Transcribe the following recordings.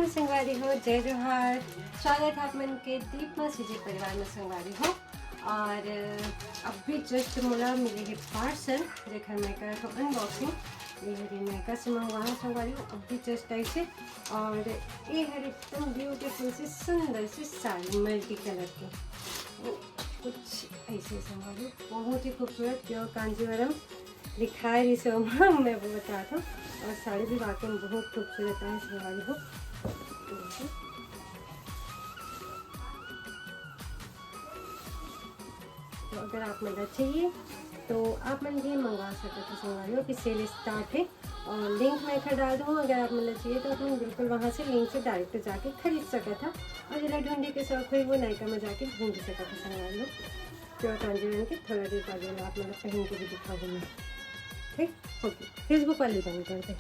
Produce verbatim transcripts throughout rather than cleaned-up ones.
संगवारी हो, जय जोहार। स्वागत है आप मन के दीप मा सीजे परिवार में संगवारी हो। और अभी जस्ट मोला मिले हे पार्सल, जेकर मैं करत हूँ अनबॉक्सिंग। ये हरी मैं कस मंगवा हूँ संगवारी हो, अभी जस्ट आई से। और ये हरी एकदम ब्यूटीफुल सी सुंदर सी साड़ी मल्टी कलर की, कुछ ऐसे संगवारी हो, बहुत ही खूबसूरत, प्योर कांजीवरम लिखाए रहिस हे ओमा, मैं वो बतात हूँ। और साड़ी भी वाकई में बहुत खूबसूरत है, संगवारी हो। तो अगर आप मन ला चाहिए तो आप मन भी मंगवा सकत हो संगवारी हो, कि सेल स्टार्ट है। और लिंक मैं एखर डाल दूँ, अगर आप मन ला चाहिए तो आप मन बिल्कुल वहाँ से लिंक से डायरेक्ट जाके खरीद सकत हो। और जेला ढूंढे के शौक होई वो नायका में जाके ढूंढ सकत हो संगवारी हो। प्योर कांजीवरम के थोड़ा देर बाद में आप मन ला पहन के भी दिखाऊँ मैं। ठीक, ओके, फेसबुक वाले बंद कर दे।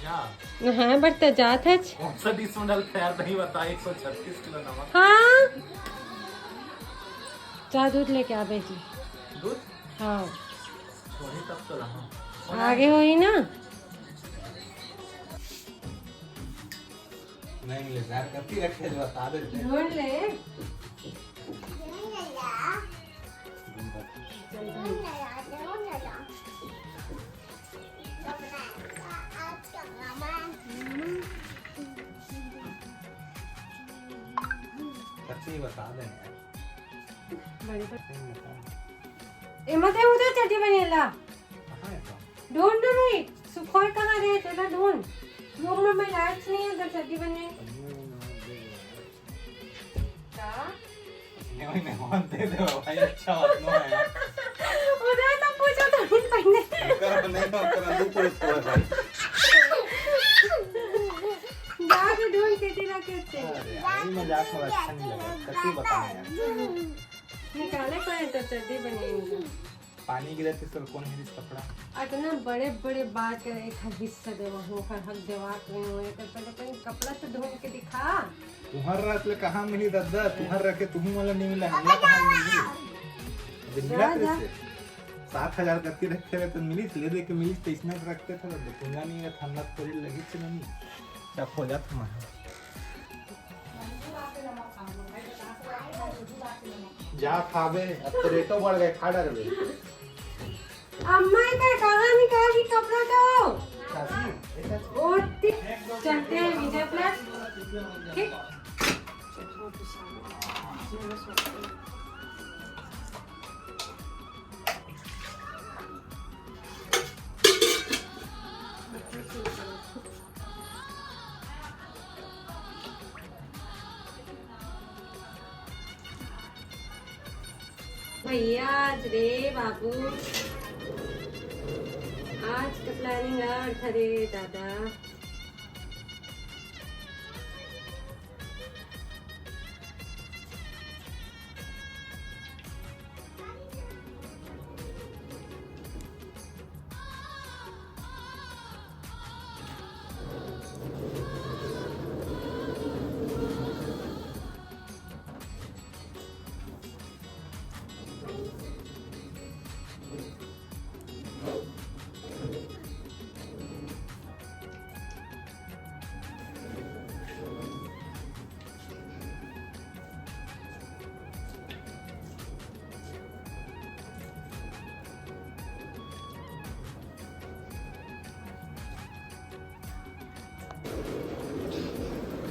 क्या? हाँ, बट तो जात है। कौन सा डिश में डालते हैं यार, नहीं बता, एक सौ छत्तीस किलो नमक। हाँ, जा दूध लेके आ बेटी। दूध? हाँ। वही तब तो रहा। आगे होई ना। नहीं मिले यार, कत्ती रखे जो बता दे। ढूंढ ले। कत्ती बता दे यार। बड़ी बात। नहीं बता। एमा ते उधर चड्डी बनेला। कहाँ है तो? ढूंढ ना भाई, सुखोर कहाँ रहे, तेरा ढूंढ। रूम में मैं लाइट्स नहीं है, उधर चड्डी बने। क्या? नहीं, नहीं, मत दे दे भाई, अच्छा बात नहीं है। उधर तो पूछो तो नहीं पहने। कर नहीं हो, कर नहीं पूछो भाई। जाके ढूंढ के तेरा कहते हैं। अरे यार, ये मजाक में अच्छा नहीं लगा, कत्ती बताएं यार। निकाले कोई तो चड्डी बने इनका। पानी गिरत हे, तो कौन हरिस कपड़ा? अतना बड़े बड़े बात करे, एक हिस्सा देवा हो, हर हक देवा के नहीं हो, एक पहले कहीं कपड़ा तो ढूंढ के दिखा। तुहर रात ले कहाँ मिली दादा? तुहर रखे तुहू मोला नहीं मिला, हमला कहाँ मिली? अबे मिला जा, तेरे जा। से? सात हजार करके रखे रहे तो मिलिस, ले दे के मिलिस, तो इसने रखते थे, तो दुनिया नहीं है, हमला थोड़ी लगी से नहीं। क्या खो जात हमारा? जा खाबे, अब तो रेटो बढ़ गए, खा डरबे। अम्मा, एकर कहाँ निकाली कपड़ा तो? चाची, ये चाची। ओ, ति-, चलते हैं विजय प्लस। ठीक? भैया, आज रे बाबू, आज का प्लानिंग और था रे दादा।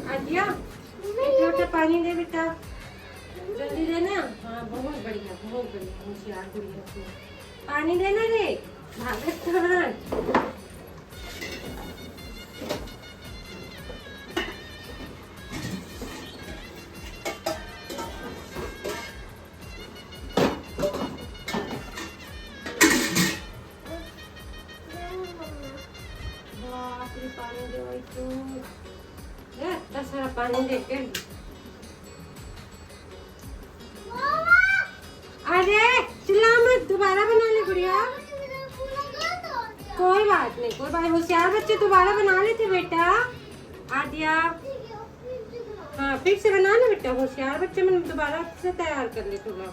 आदिया, एक लोटा पानी दे बेटा, जल्दी देना। हाँ, बहुत बढ़िया, बहुत बढ़िया, होशियार गुड़िया तू। पानी देना रे, भागत कहाँ? बाप रे, पानी दे भाई तू। ले, इतना सारा पानी दे के। अरे, चिल्ला मत, दोबारा बना ले गुड़िया। कोई बात नहीं, कोई बात, होशियार बच्चे दोबारा बना लेते बेटा। आदिया, हाँ, फिर से बना ले बेटा, होशियार बच्चे मन दोबारा से तैयार कर ले थोड़ा।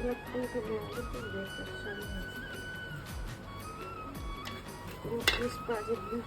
रखने के लिए तो देख सकते हैं। वो किस बाजू में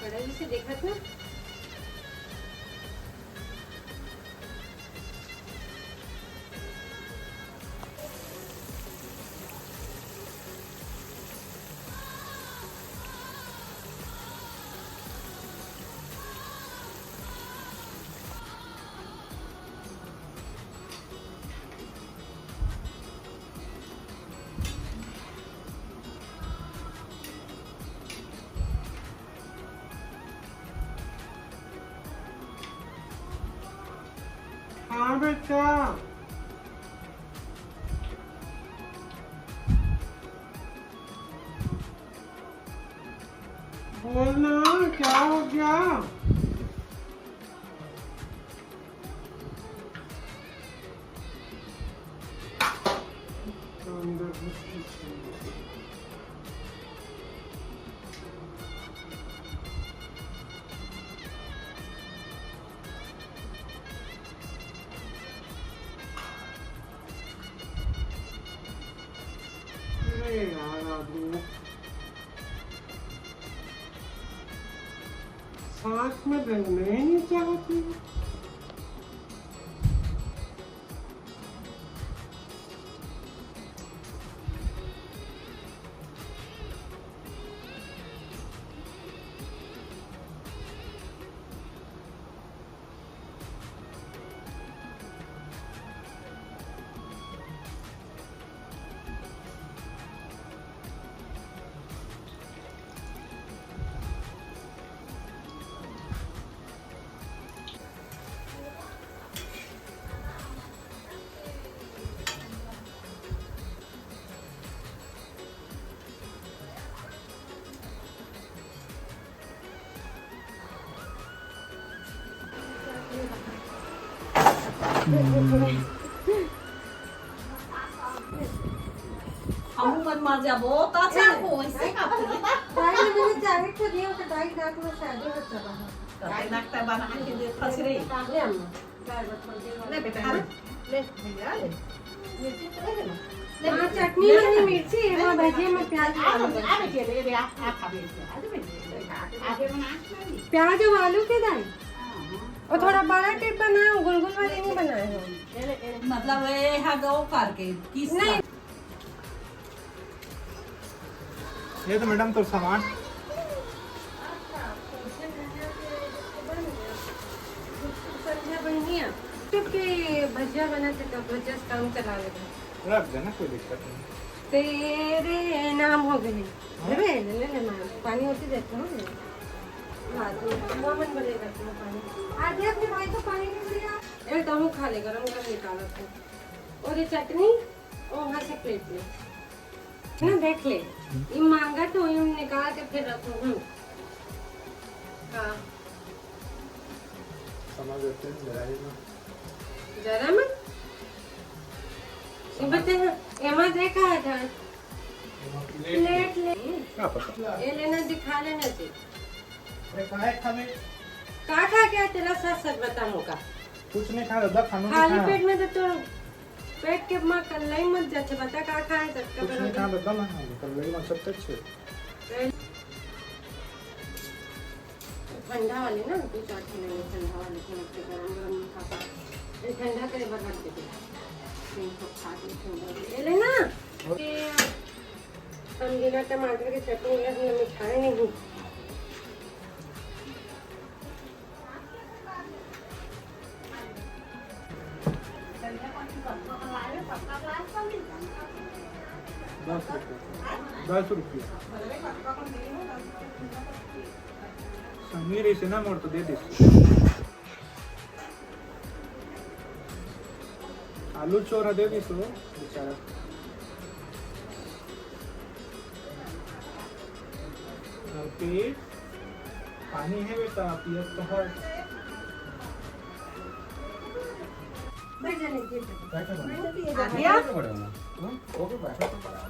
कढ़ाई से देखत ना। हाँ बेटा, बोलना, क्या हो गया? अरे यार, आदमी साथ में रहना ही नहीं चाहती। हमू मन मर जाबो, त अच्छा हो, ऐसे का बोले? दाई ने मैंने चाहे तो दिया, तो दाई रात में शादी हो चला है। कते नाक तय बना के दे, फंस रही। ले अम्मा, दाई बत बोल दे। ले बेटा, ले, ले भैया, ले। मिर्ची तो ले लेना। ले हाँ, बेटा। चटनी ले वाली बेटा। मिर्ची है, ले वहाँ बेटा। भजिया में प्याज आ, डालो। आ बेटी, ले, ले, आ, आ खा बेटी, आ बेटी, ले, आ, आ, आ, प्याज और आलू के दाई? हाँ, हाँ। और थोड़ा बड़ा टाइप बनाओ, गुलगुल वाले नहीं बनाए हो। मतलब ये है गो करके किस नहीं। ये तो मैडम तो सामान। संध्या बहनिया, चुपके भजिया बना थे तो भजिया से काम चला लेगा। रख देना, कोई दिक्कत नहीं। तेरे नाम हो गए। हाँ? ले, ले, ले, ले, मैं पानी होती देता हूँ। हाँ, तो वो मन बोलेगा तुम्हें पानी। आधे अपने भाई को पानी नहीं दिया। ए, तो हम खा ले, गरम गरम निकालो तो। और ये चटनी, और वहाँ से प्लेट ले। ना, देख ले। ये मांगा तो ये निकाल के फिर रखो। हम्म। हाँ। समझ लेते हैं, जरा ही ना। जरा में? ये बच्चे हैं, एमा दे कहा था? एमा प्लेट प्लेट ले। क्या पता? ये लेना, दिखा लेना जी। अरे, कहाँ है खाने? का खा क्या तेरा सच सच बता मोका? कुछ नहीं खा, दादा, खाना नहीं खाली खाया। पेट में तो तोर पेट के माँ कल्लाई मत जाते, बता का खाए तक का कुछ नहीं बरोबर। खा, दादा, मैं खाऊंगा, कल्लाई मत सकते छे। ठंडा वाली ना, दो चार ठंडा वाली, ठंडा वाली, ठंडा के गरम गरम नहीं खा पा। ये ठंडा करे बर रख देते। ये सब खा के ठंडा हो गया। ये ले ना। ये समझी ना, टमाटर की चटनी है, हमने मिठाई नहीं। दस रुपया, दस रुपया। समीर इसे ना मोड़ तो दे दे। आलू चोर दे दे सो बेचारा। और पेट पानी है बेटा, पियत तो है। बैठ जा, नहीं, बैठ जा। बैठो, बैठो। आ गया? बैठो, बैठो ना। हम्म? ओके, बैठो तो बड़ा।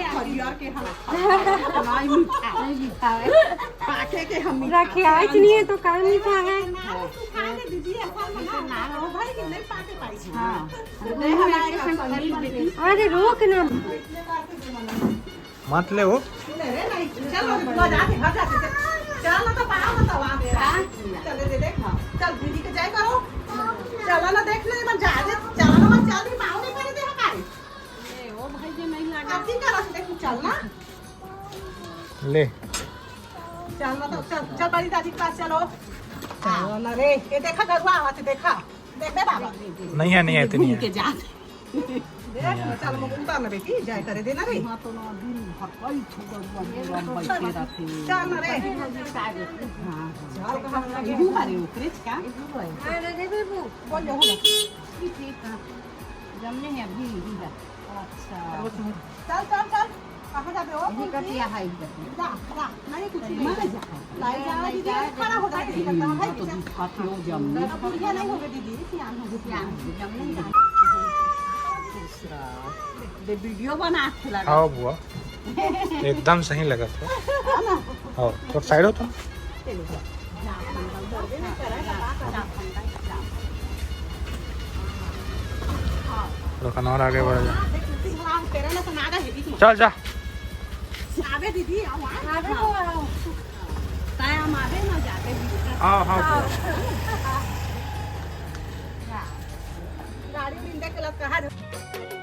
खजुआ के हम खाए, नहीं मीठा। नहीं मीठा है। पाके के हम मीठा। रखियाई नहीं है तो काहे मीठा है? ना, तू खा ले दीदी, ऐसा मना ना हो भाई कि नहीं पाके पाई। हाँ। अरे रोक ना। मत ले वो। नहीं रे, नहीं, चलो, बुआ जाके घर जाके, चलो, तो पाओ, तो वहाँ पे। हाँ। चल, दे, दे, देख, हाँ। चल, दीदी के जय करो। चलो ना, देख ले, मन जा, दे, चलो ना, मन चल, भी पाओ नहीं पड़े, दे, हमारे। ए, ओ भाई, जे नहीं लगा। अब ठीक करो, देख, चल ना। ले। चल ना, तो चल, चल, बड़ी दादी के पास चलो। चलो ना रे, ये देखा, गरुआ आवा थे, देखा। देख बे बाबा। नहीं है, नहीं है, इतनी घूम है। के जा। देख, चल, मैं उतार ना बेटी, जाए करे देना रे। हाँ, तो ना दिन भर कई ठो गरुआ गरुआ बैठे रहते। चल ना रे। हाँ, हाँ। चल, कहाँ लगे? इहू बारे ओकरे च का? हाँ, रे, रे, रे, वो। बोल, जो होगा। ठीक है। जमने हैं अभी, यही है। अच्छा। चल, चल, चल। कहाँ जाबे हो? यही कटिया है, इधर। जा, जा, नहीं कुछ नहीं। मत जा। लाई जा, नहीं दीदी, जा, खड़ा हो जा, दीदी, करता है, तो जा। दुखा के हो जमने। अब बुढ़िया नहीं होगे दीदी, सियान हो गई। सियान हो गई, जमने जा। दूसरा। दे वीडियो बना के लगा। हाँ बुआ, एकदम सही लगा था। है ना? हाँ, तो साइड हो तुम। चलो, जा। रुकना और आगे बढ़ जा। चल जा। आवे दीदी, आओ, आओ। आवे तो आओ। ताय हम आवे ना जाते भी। हाँ, हाँ, हाँ। गाड़ी उड़ी देख के लग कहाँ जा-